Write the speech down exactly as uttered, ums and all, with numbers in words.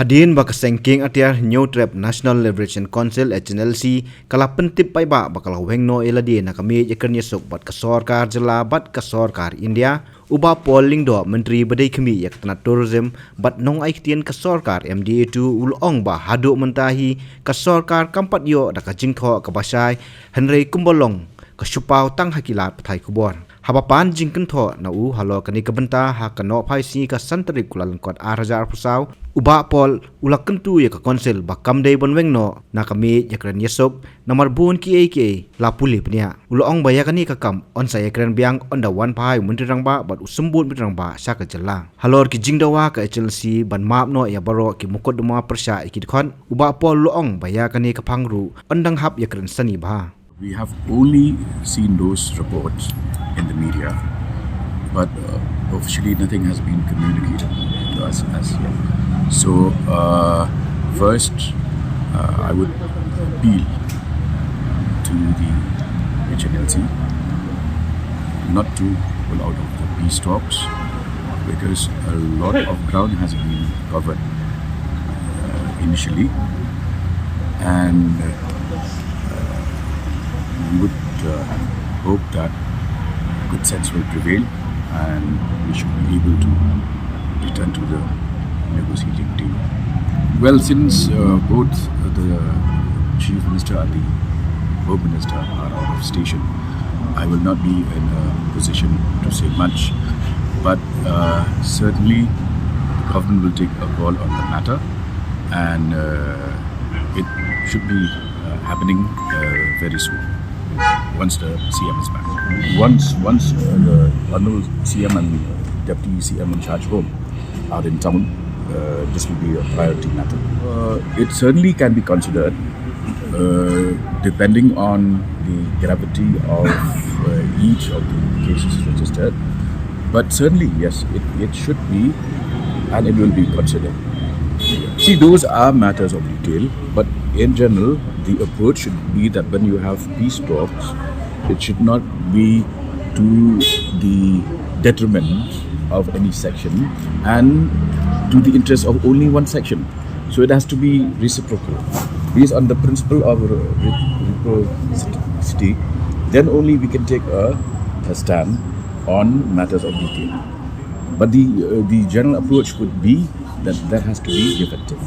Hadien ba ka seng kieng atiar Hynñiewtrep National Liberation Council, H N L C, ka la pyntip paidbah ba ka la weng noh ïa lade na ka miej ïakren ïasuk bad ka sorkar jylla bad ka sorkar India, u Bah Paul Lyngdoh, Myntri ba dei khmih ïa ka tnat tourism bad nongai ktien ka sorkar M D A two, u la ong ba haduh mynta hi ka sorkar kam pat ïoh da ka jingthoh kaba shai, hynrei kumba long ka shu paw tang ha ki lad pathai khubor. Haba pan jingkynthoh na u halor kane ka bynta ha ka nohphai sngi ka san tarik Kyllalyngkot ar hajar arphew saw, u Bah Paul u la kyntu ïa ka Council ba kam dei ban weng noh na ka miej ïakren ïasuk, namar bun kiei kiei la pule bniah. U la ong ba ïa kane ka kam yn sa ïakren biang ynda wan phai u Myntri Rangbah bad u Symbud Myntri Rangbah sha ka jylla. Halor ki jingdawa ka H N L C ban map noh ïa baroh ki mukotduma pyrshah ïa ki dkhot, u Bah Paul u la ong ba ïa kane ka phang ruh yn dang hap ïakren sani bha. We have only seen those reports in the media, but uh, officially nothing has been communicated to us as yet. So, uh, first, uh, I would appeal to the H N L C not to pull out of the peace talks, because a lot of ground has been covered uh, initially, and uh, we would uh, hope that good sense will prevail and we should be able to return to the negotiating table. Well, since uh, both the Chief Minister and the Home Minister are out of station, I will not be in a position to say much, but uh, certainly the government will take a call on the matter, and uh, it should be uh, happening uh, very soon once the C M is back. Once, once uh, the Honorable C M and uh, Deputy C M in charge home are in town, uh, this will be a priority matter. Uh, it certainly can be considered, uh, depending on the gravity of uh, each of the cases registered. But certainly, yes, it, it should be and it will be considered. See, those are matters of detail, but in general, the approach should be that when you have peace talks, it should not be to the detriment of any section and to the interest of only one section. So it has to be reciprocal. Based on the principle of re- re- reciprocity, then only we can take a, a stand on matters of detail. But the, uh, the general approach would be that that has to be effective.